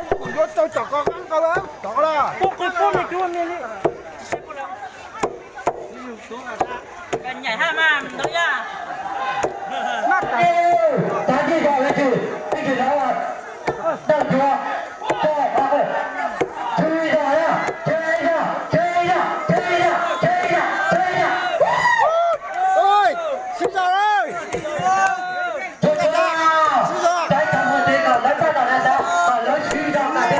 Kuv yuav tau cov ko qab nqaus, cov ko la. Pub qw pub me cub me li. Nyaim haj mas ntawd ya. Tab sis zog lawv tsis, tsis tsis zog, tawm cuag, tawm cuag, tsis zog ya, tsis zog, tsis zog, tsis zog, tsis zog, tsis zog, tsis zog. Ua, sib zog, sib zog. Lawv tau mus tiv kom lawv tau tom lawv tau kom lawv sib zog tas thiab.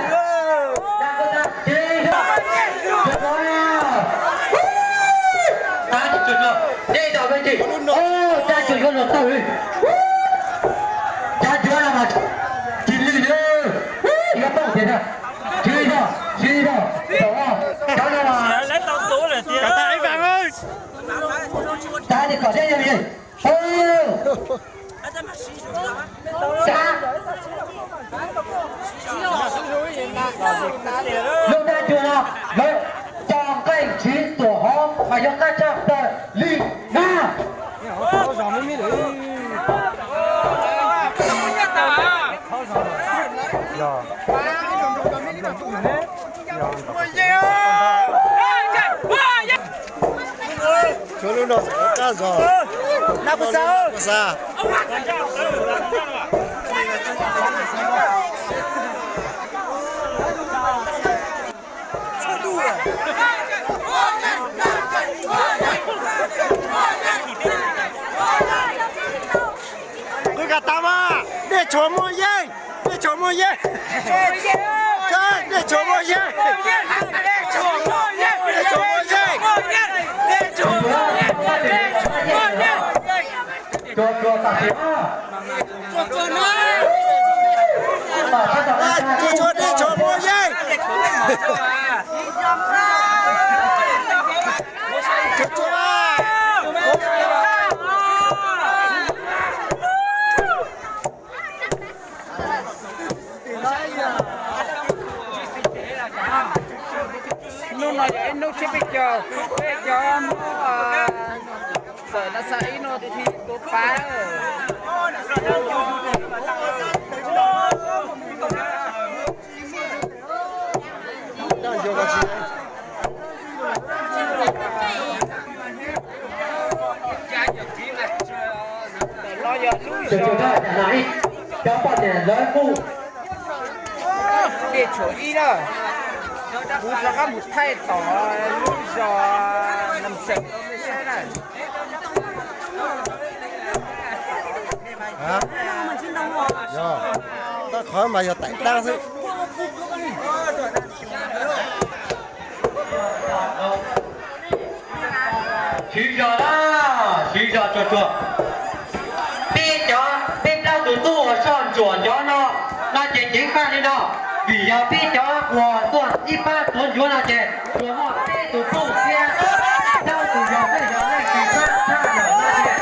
Sib zog. Tab sis tsuag tsuag, sib zog me ntsis. Ua, tab sis yuav luag tawg li. Tab sis yuav luag mas tsis li li. Yuav tau tiag tiag. Sib zog, sib zog. Cov no mas, tab sis kom sib zog li. Lub dab cuag no lawv cog nqaij tsiv tuam hov mas yog nqaij tshaj plaws li na. Tshuav lub no qab zog. Nab kuv xa, nab kuv xa. Qw kom tau mas, dej tshuam muaj yeej, dej tshuam muaj yeej. Dej tshuam muaj yeej. Dej tshuam muaj yeej. Dej tshuam muaj yeej. Tsuag tsuag tam sim no. Tsuag tsuag dej tshuam muaj yeej. Tsuag tsuag. Hnub no yog ib hnub tshiab peb caug, peb caug muab txawm no xa ib no thi tus pab. Ntawm no yog lub zos Dej Tshuam ib na. Kuv rov qab mus thaij tom lub zos Nam Seem rau nej saib na. Yog, tau qhov mas yog taim dab xwb. Siv zog na, siv zog tsuag tsuag. Peb cov, peb plaub tus tub uas soj ntsuam cov no, no ces ceev faj li no, vim yog peb cov uas tuaj ib pab tuav ncuav no ces tsuas muaj peb tus tub thiab plaub tus yog tej yog leej twg tshaj tshaj yog no tiag.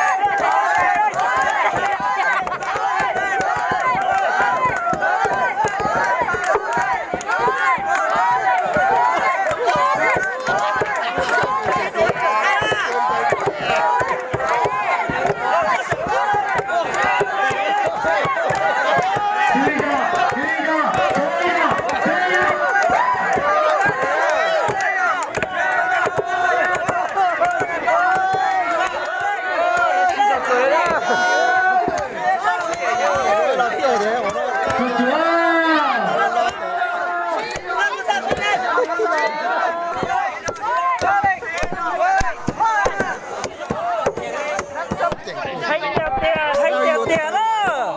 Heev tiag tiag, heev tiag tiag lawm.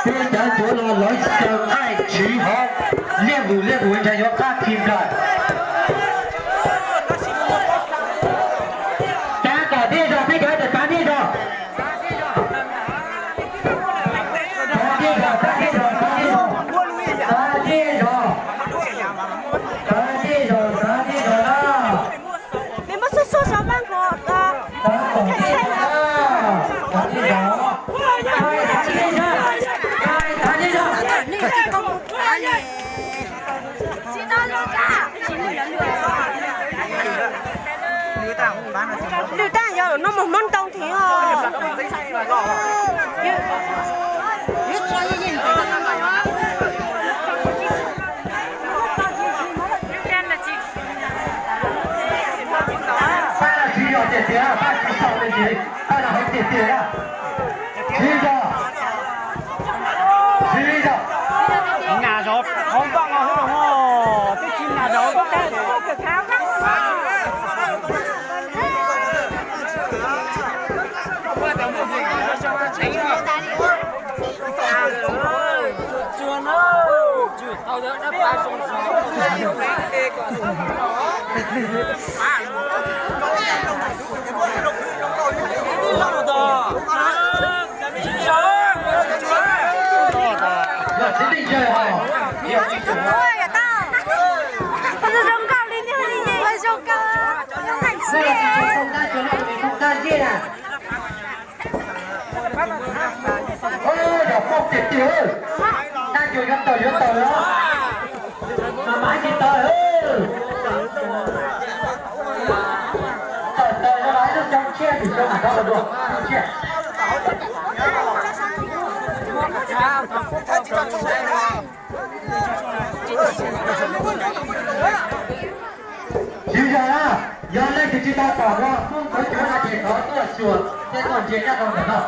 Peb cov ncuav los lawv xyaw nqaij tsiv hov, liaj mus liaj mus ntshai yuav qab khi nplawm. Tab tom peb zog peb cov tus Muab ntoo thiab os. Pab tsis yog tiag tiag, pab tsis tau me ntsis, pab los hauv tiag tiag. Tsis yog, tsis yog. Nas zov qhov npaj no xwb los, twb tsis nas zov. Zoo nkauj li, zoo nkauj li, zoo nkauj. Yog poj tiag tiag, nab cuag yuav tawm yuav tawm los, mas mas tsis tawm. Tawm tawm los ib lub coob tshiab, tus xyoo mas rov los dua coob tshiab. Tsis yog na, yog leej twg tsis tau pom no, xub ntawd cov no ces thov tuaj xyuas thiab tuaj ntsia nyob rau ntawm no.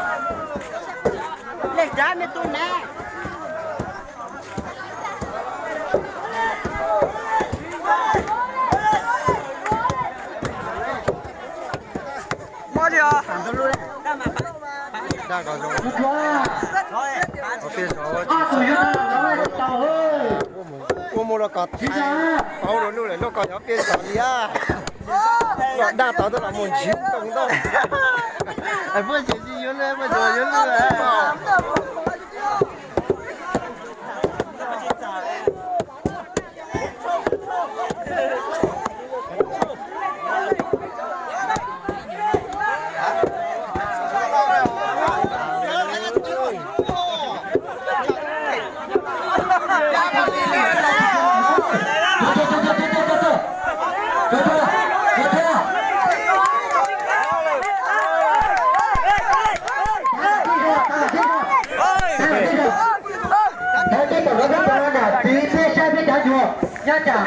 Tus tsov, ob tug yuav tau los lawm tau. Ua mus los kos tsis tau, pauv rau lub lawm lub kos yov peb tau li. Los daj tod twb los mus ntsib ntoo ntau. Muaj ces tsis yuav lawm, muaj ces yuav lawm. Peb tom lawv peb cov nam txiv peb saib peb cov yuav nyob cas.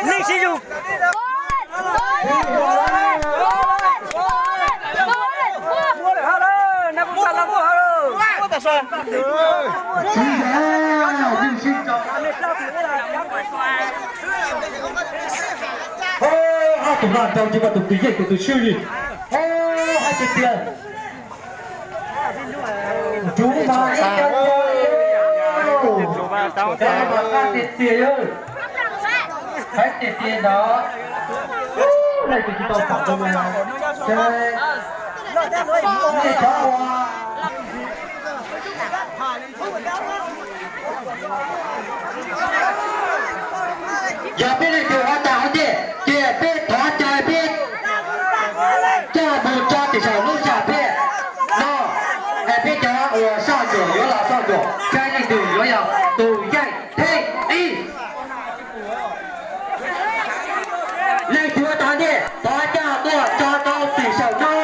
Neeg sib yug. Ob tug no rau tsis muaj tus twg yeej tus twg swb li. Hais tiag tiag. Ntsuv mas ib co, cov no mas qab tiag tiag yog. Hais tiag tiag ntawd, leej twg tsis tau pom tus no, ces nej cov uas yog peb leej twg ua tas ua ntej ces peb thov caw peb coj mus tso tim saum lub tsam peb no, es peb cov uas soj ntsuam yuav los soj ntsuam, peb leej twg yuav yog tus yeej thib ib. Leej twg ua tas ntej thov coj tuaj tso rau tim saum no,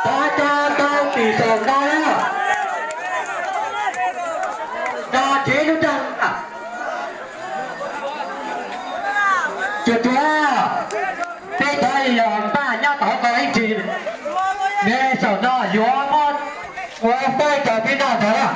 thov coj rau tim saum no, tso tsev lub raj. Tsuas tsuas, peb thov los npaj nyob tod ko ib tsis, nws saum no yuav muab ua pab cov peb noj ntawd.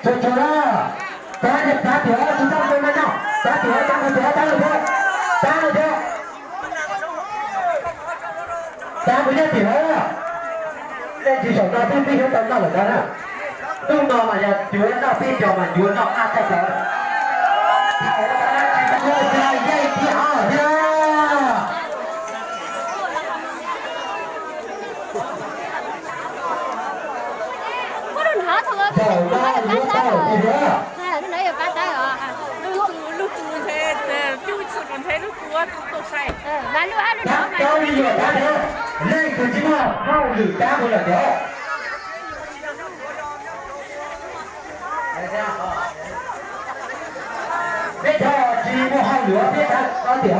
Tsuas tsuas na, pab Tab tias tus txaj tus me no, tab tias tab kuv tias tab lawm thiab, tab lawm thiab, tab kuv nyob tim no. Leej twg saum no twb pib yuav tau noj lawm ntawd na. Hnub no mas yog yuav noj peb cov mas yuav noj qab tshaj plaws. Tsis tau noj tsis tau noj, yeej tsis haus thiab. Zaum no yuav tau lawm tiag tiag. Tab cov li yuav tab thiab, leej twg tsis muaj hauj lwm tab mus lawm tiag. Peb cov tsis muaj hauj lwm peb tab tias